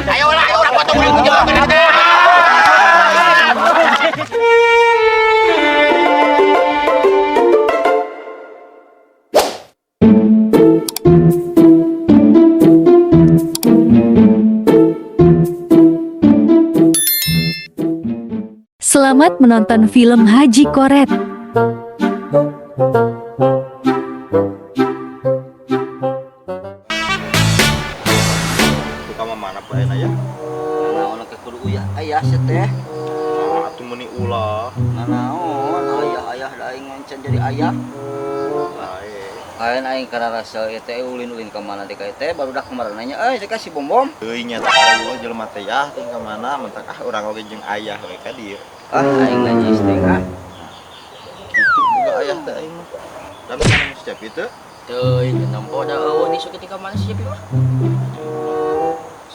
Ayo lah, ayo urang potong urang jawab. Selamat menonton film Haji Koret. Suka mah mana bae na ya? Nanaon ke kudu uyah ayah sia teh. Ah, atuh meuni ulah. Nanaon ayah ayah da aing ngencan jadi ayah. Lae. Lain aing kararasa ieu teh ulin-ulin ka mana teh ka teh barudak kemarin nanya euy teh ka si Bom-bom. Euy nya tah eueuh jelema teh yah ting ka mana mentak ah urang oge jeung ayah we ka dieu. Ah aing najis teh ah. Kitu boga ayah teh aing mah. Dan mana si Cepi teu? Teuing nempo da eueuh ni sok ketika mana si Cepi mah.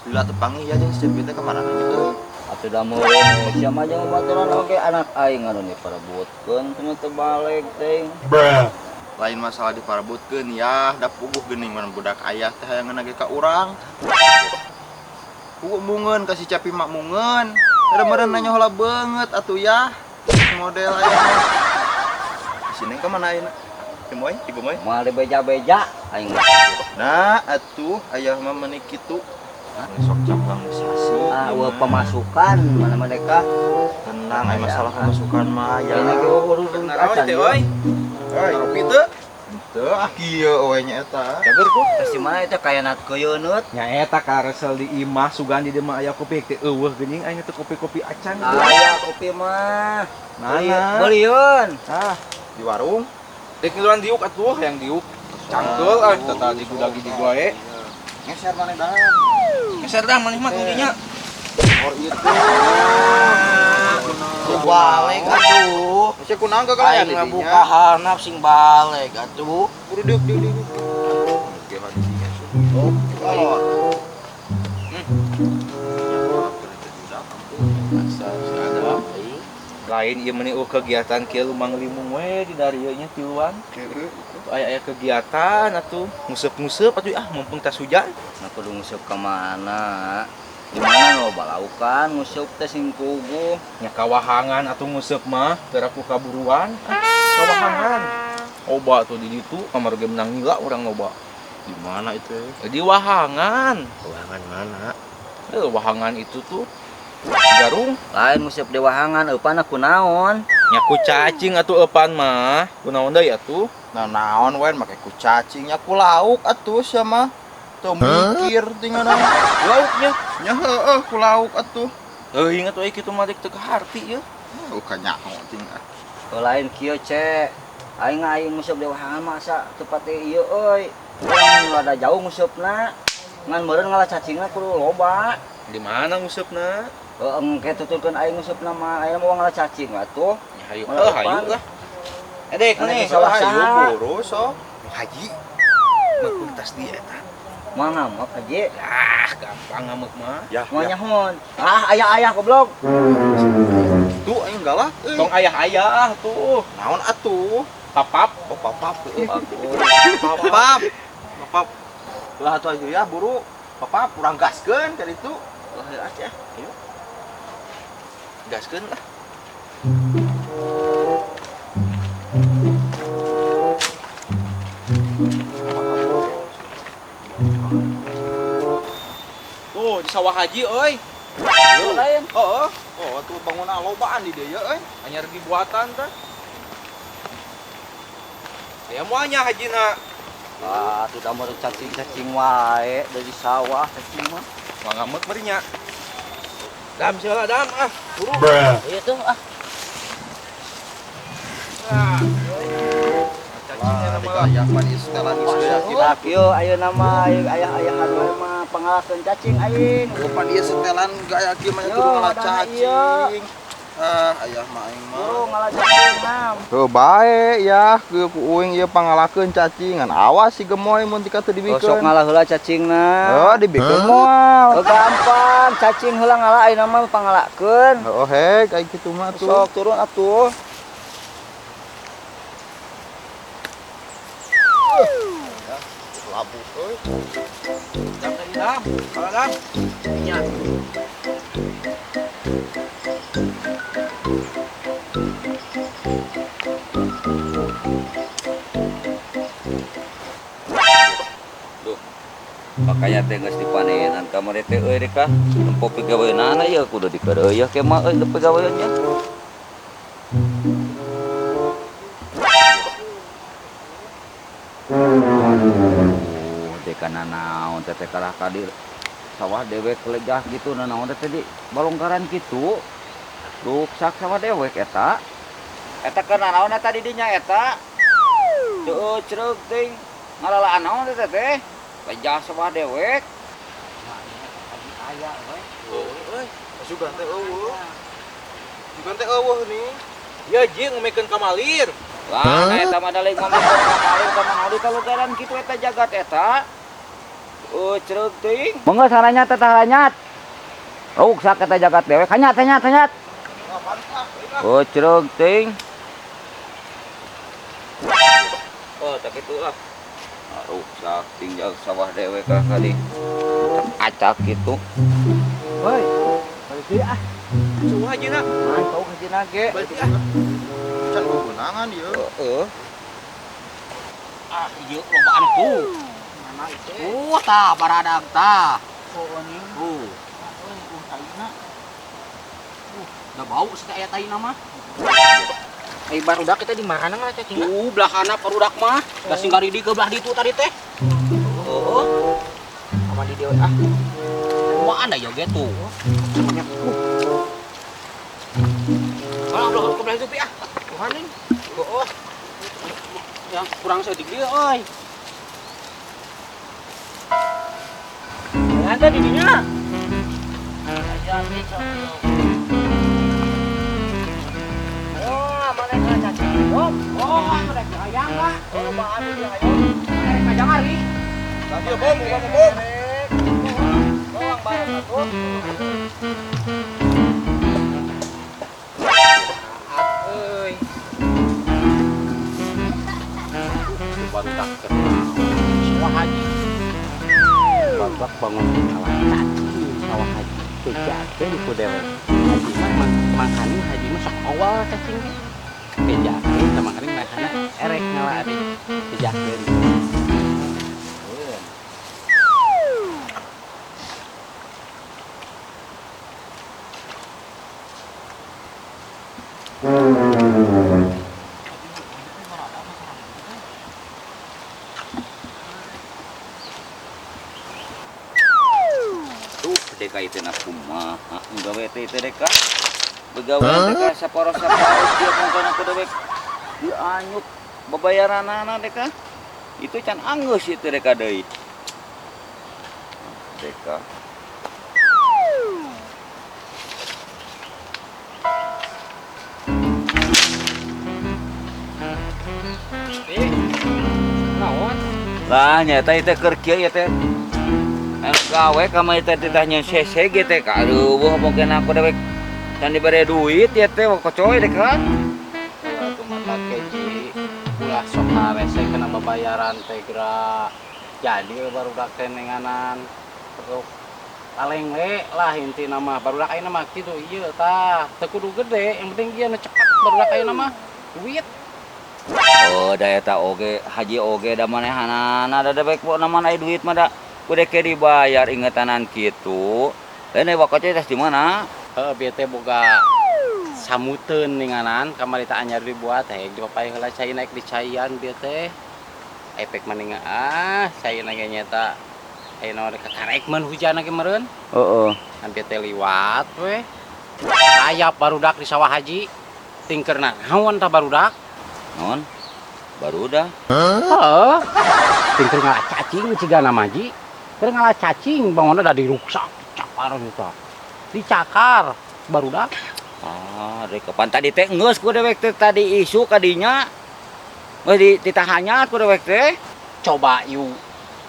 Lila tepangi ya jeung si Cepi teh ka mana nya euy. Atuh da meureun sia mah jeung baturan oge anak aing anu diparebutkeun teu teu balik teh. Lain masalah diparebutkeun ya, da puguh geuning mun budak ayah teh hayangeun ge ka urang. Puguh mungeun ka si Cepi mah mungeun. Da meureun nanya heula beungeut atuh ya. Model ayah mah. Si Neng ka mana ayeuna? Gemoy, di Gemoy. Moal dibeja-beja aing mah. Nah, atuh ayah mah meuni kitu. Sok cabang sasi. Ah, eueuh pemasukan mana mereka. Tenang, aya masalah pemasukan mah ya. Ini ge urut acan teh euy. Euy, ngopi teu? Teu ah kieu we nya eta. Jager ku. Kasi mana itu kayak nat keuyeunut. Nya eta karesel di imah sugan di dieu mah aya kopi teh eueuh geuning aing teh kopi-kopi acan. Aya kopi mah. Mana? Belieun. Ah, di warung. Dek ngiluan diuk atuh hayang diuk. Cangkeul ah tata digudagi di wae. Ngeser maneh dah. Ngeser dah maneh mah kuncinya. Or itu. Sing balik atuh. Sia kunaon ka kalayan Aing ngabuka hanap sing balik atuh. Kudu diuk diuk diuk. Oke, mah di dinya. Oh. Lain ieu meuni kegiatan kieu lumang limung we di darieu nya tiluan. Aya-aya kegiatan atuh nguseup-nguseup atuh ah mumpung tas hujan. Nah kudu nguseup ka mana? Di mana loba laukan nguseup teh sing kuguh. Nya kawahangan atuh nguseup mah teu ku kaburuan. Ah, kawahangan. Loba tuh di ditu kamar ge menang nila urang loba. Di mana itu? Di wahangan. Wahangan mana? Wahangan itu tuh Garung. Lain nguseup di wahangan eupan kunaon? Nya ku cacing atuh eupan mah. Kunaon deui atuh? Nah naon we make ku cacing nya ku lauk atuh sia mah. Teu mikir tinggal lauknya. Nya heueuh ku lauk atuh. Heuh ingat we kitu mah rek teu kaharti ieu. Oh kanyaho tinggal. Lain kieu ce. Aing aing nguseup di wahangan mah asa teu pati ieu euy. Urang rada jauh nguseupna. Ngan meureun ngalah cacingna kudu loba. Di mana nguseupna? Heeh, engke tuturkeun aing nguseupna mah aya mau ngalah cacing atuh. Ya hayu, hayu lah. Dek nih, hayu buru sok. Haji. Meukeun tas dia eta. Moal ngamuk haji. Ah, gampang ngamuk mah. Ya, moal nyahon. Ah, ayah-ayah goblok. Tuh aing galak euy. Tong ayah-ayah tuh. Naon atuh? Papap. Oh, papap. Papap. Papap. Lah atuh aja ya buru. Papap urang gaskeun ka ditu. Lah aja. Ayo. Gaskeun lah. Tuh di sawah haji euy. Lain. Heeh. Oh, tuh bangunan lobaan di dieu euy. Anyar dibuatan tah. Aya moalnya hajina. Ah, tuh da meureun cacing-cacing wae dari sawah cacing mah. Moal ngamek bari nya. Dam sia dam ah, buru. Ieu tuh ah. Ayah manis setelan geus yakin. Lah kieu ayeuna mah ayah-ayahan wae mah pangalakeun cacing aing. Pan ieu setelan gaya kieu mah kudu ngalah cacing. Ah, ayah mah aing mah. Buru ngalah cacing nam. Heuh bae ya, kieu ku uing ieu pangalakeun cacing ngan awas si Gemoy mun tika teu dibikeun. Sok ngalah heula cacingna. Heuh dibikeun moal. Heuh gampang, cacing heula ngalah ayeuna mah pangalakeun. Heuh hek ai kitu mah atuh. Sok turun atuh. Labuh euy. Dam, kalau dam. Nya. Duh. Makanya teh geus dipanenan kamari teh euy deka. Tempo pigaweunana ieu kudu dikeureuy ke mah euy pigaweun nya. Deka nanaon teh kalah ka di sawah dewek legah gitu nanaon teh di balongkaran kitu. Ruksak sawah dewek eta. Eta keur nanaon eta di dinya eta. Teu creug teuing ngalalaan naon teh teh. Lejah sawah dewek. Aya we. Euy, sugan teh eueuh. Sugan teh eueuh nih. Ya jeung ngomekeun kamalir. Lah eta mah da lain ngomekeun kamalir ka mana di kalugaran kitu eta jagat eta. Creug teuing. Mangga saranya teh haranyat. Ruksak eta jagat dewek. Hanyat hanyat hanyat. Oh, creug teuing. Oh, tak kitu lah. Ruksak tinggal sawah dewek ka kali. Acak gitu. Woi, balik deui ah. Suah hajina. Mantau hajina ge. Balik ah. Can gugunangan ieu. Heeh. Ah, ieu lobaan tuh. Mana itu? Tah baradag tah. Oh, nih. Taina. Udah bau sih aya taina mah. Ai barudak kita di mana ngala cacingna? Tuh belahana barudak mah. Da sing garidi ke belah ditu tadi teh. Heeh. Sama di dewe ah. Kumaha da ieu ge tuh. Kalau belah ke belah itu pi ah. Tuhan ning. Heeh. Yang kurang saeutik dieu euy. Ada di dinya. Oh, mana cacing hidup? Oh, mereka hayang lah. Oh, bahan di hayang. Mereka jangan ri. Tadi bom, bom, bom. Bawang bareng atuh. Euy. Barudak sawah haji. Barudak bangun kalah cacing sawah haji. Bejakeun ku dewek. Haji mah mangkaning haji mah sok awal cacing ge. Bejakeun tah mangkaning mahana erek ngala ari bejakeun. Tuh deka itu na kumaha gawe teh teh deka. Begawean deka saparo-saparo dia mungkin aku dewek dianyuk babayaranana deka. Itu can anggeus itu deka deui. Deka. Naon? Lah nyata itu keur kieu ya teh. Anu gawe ka mah teh teh nyeun sese ge teh ka aduh mungkin aku dewek can dibere duit ya teh kocoy deka. Atuh mata keji ulah sok harese kena babayaran teh geura. Jadi barudak teh nenganan terus kaleng we lah intina mah barudak ayeuna mah kitu ieu tah teu kudu gede yang penting ieu nu cepat barudak ayeuna mah duit. Oh, da eta oge haji oge da manehanana da dewek pokna mah aya duit mah da kudu ke dibayar ingetanan kitu. Lain we kocoy tas di mana? Heeh, bieu teh boga samuteun ninganan kamari teh anyar dibuat heg dipapay heula cai naik di caian bieu teh. Efek maninga ah caina ge nyata ayeuna rek kakarek mun hujan ge meureun. Heeh. Hampir teh liwat we. Rayap barudak di sawah haji. Tingkerna naon tah barudak? Naon? Barudak. Heeh. Tingker ngala cacing cigana mah ji. Keur ngala cacing bangona da diruksak cakar eta. Dicakar barudak. Ah, rek kapan tadi teh geus ku dewek teh tadi isu ka dinya. Geus ditahanya ku dewek teh. Coba yuk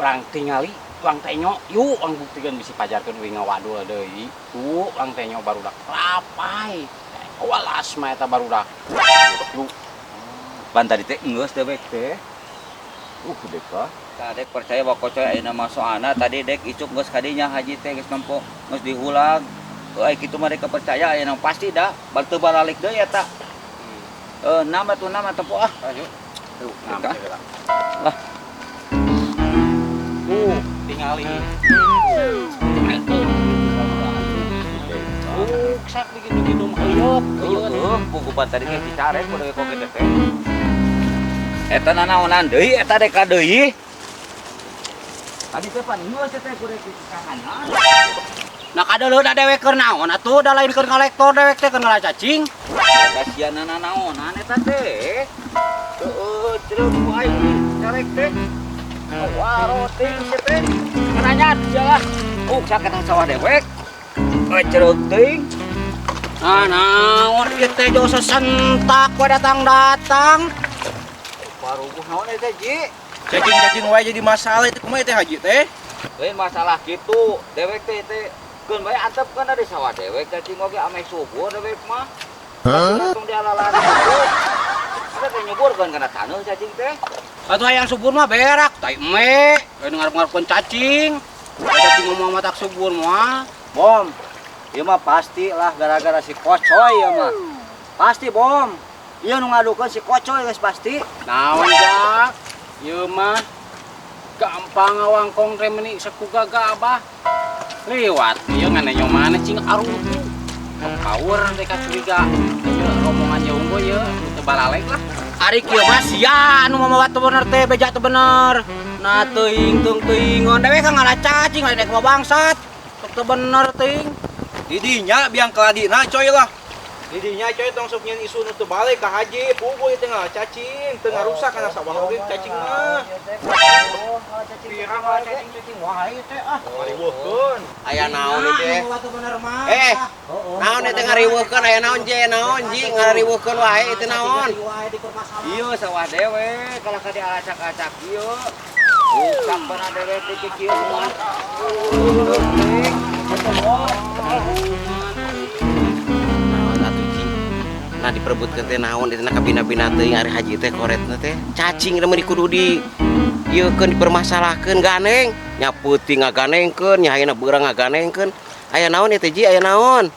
urang tingali, urang tenyo, yuk urang buktikeun bisi pajarkeun uing ngawadul deui. Tuh urang tenyo barudak rapai. Walas mah eta barudak. Yuk. Pan tadi teh geus dewek teh. Deka. Tah, dek percaya wa Kocoy ayeuna mah, soalna tadi dek icuk geus kadinya haji teh geus nempo, geus dihulag. Euy, kitu mah dek percaya ayeuna pasti da teu baralik deui eta. Nama tuh nama tempo ah. Ayo. Tuh, Nama kita. Lah. Tingali. Ruksak begitu-gitu mah heuyeut, heuyeut. Heeh, pugupan tadi ge dicarek kudu kok kitu teh. Eta nanaonan deui eta dek ka deui. Tadi teh pan geus teh kudu kahanan. Nah, kadeuleuna dewek keur naon atuh, da lain keur ngalektor dewek teh, keur ngala cacing. Kasihan nanaonan eta teh. Heeh, cereuk ku aing carek teh. Waro ting teh. Kenanya dia lah. Oh, sakit sawah dewek. Eh, cereuk teuing. Nah, naon ieu teh jauh sesentak we datang-datang. Baruguh naon eta, Ji? Cacing-cacing wae jadi masalah itu kumaha teh haji teh? Lain masalah gitu, dewek teh teh keun bae antepkeun di sawah dewek cacing oge ameh subur dewek mah. Hah? Langsung dialalan gitu. Ada teh nyuburkeun kana taneuh cacing teh. Atuh hayang subur mah berak tai eme, lain ngarep-ngarepkeun cacing. Cacing ngomong matak subur mah. Bom, ieu mah pasti lah gara-gara si Kocoy ieu mah. Pasti, Bom. Ieu nu ngadukeun si Kocoy geus pasti. Naon jak? Ieu mah gampang ngawangkong teh meuni sakuga gabah. Lewat ieu ngan mana cing arutu. Power teh kacuriga. Ieu rombongan ieu unggul ieu teu balalek lah. Ari kieu mah sia anu mamawa teu bener teh, beja teu bener. Nah teuing teung teuingon dewek kan ngala cacing lain rek mah bangsat. Teu bener teuing. Didinya biang keladina coy lah. Didinya coy tong sok nyeun isu nu teu balik ka haji, puguh ieu teh ngala cacing, teu ngarusak kana sawah oge cacing mah. Pirang ngala cacing-cacing wae teh ah. Ngariweuhkeun. Aya naon ieu teh? Mamawa teu bener mah. Eh, naon ieu teh ngariweuhkeun, aya naon je naon ji ngariweuhkeun wae itu naon? Ieu sawah dewek kalah ka dialacak-acak ieu. Rusak beuna dewek teh kieu mah. Naon atuh ji? Nah diperebutkeun teh naon itu na kabina-bina teuing ari haji teh koretna teh cacing da meuni kudu di ieukeun dipermasalahkeun ganeng. Nya peuting ngaganengkeun, nya ayeuna beurang ngaganengkeun. Aya naon ieu teh ji? Aya naon?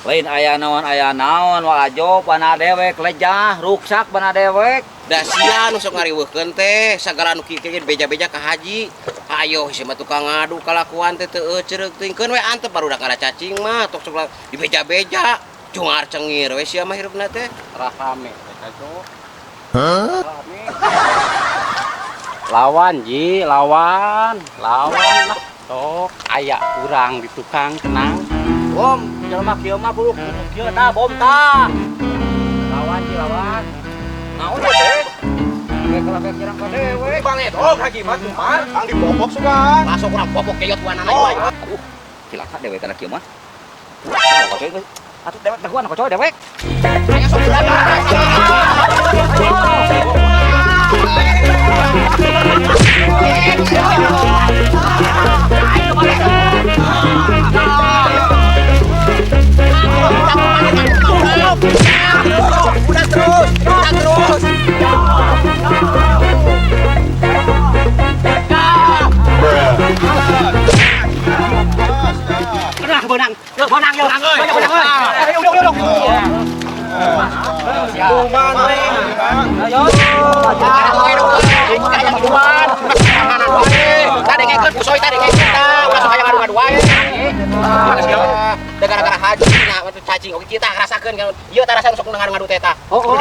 Lain aya naon wa ajo pana dewek lejah ruksak pana dewek. Da sia nu sok ngariweuhkeun teh sagala nu kieu kieu beja-beja ka haji. Ayo si mah tukang ngadu kalakuan teh teu eucereuk teuing keun we antep barudak ngala cacing mah tok sok dibeja-beja. Cungar cengir we sia mah hirupna teh. Rahame teh kajo. Hah? Lawan ji, lawan, lawan lah. Tok aya urang di tukang tenang. Bom, jelema kieu mah kudu kieu tah, Bom tah. Lawan ji lawan. Naon ieu teh? Kayak kalah kirang ka dewek. Baledog haji mah cuman kang dipopok sugan. Masuk urang popok keyot wanana Oh. ieu. Aduh, cilaka dewek kana kieu mah. Kocoy geus. Atuh dewek daguan kocoy dewek. Aya sok udah terus, udah terus. Menang, menang, menang, menang, menang. Ayo, udah, udah, udah. Kuman we. Ayo. Gara-gara haji nah cacing oke kita rasakeun kan ieu tah rasakeun sok ngadu-ngadu teh tah. Oh, oh.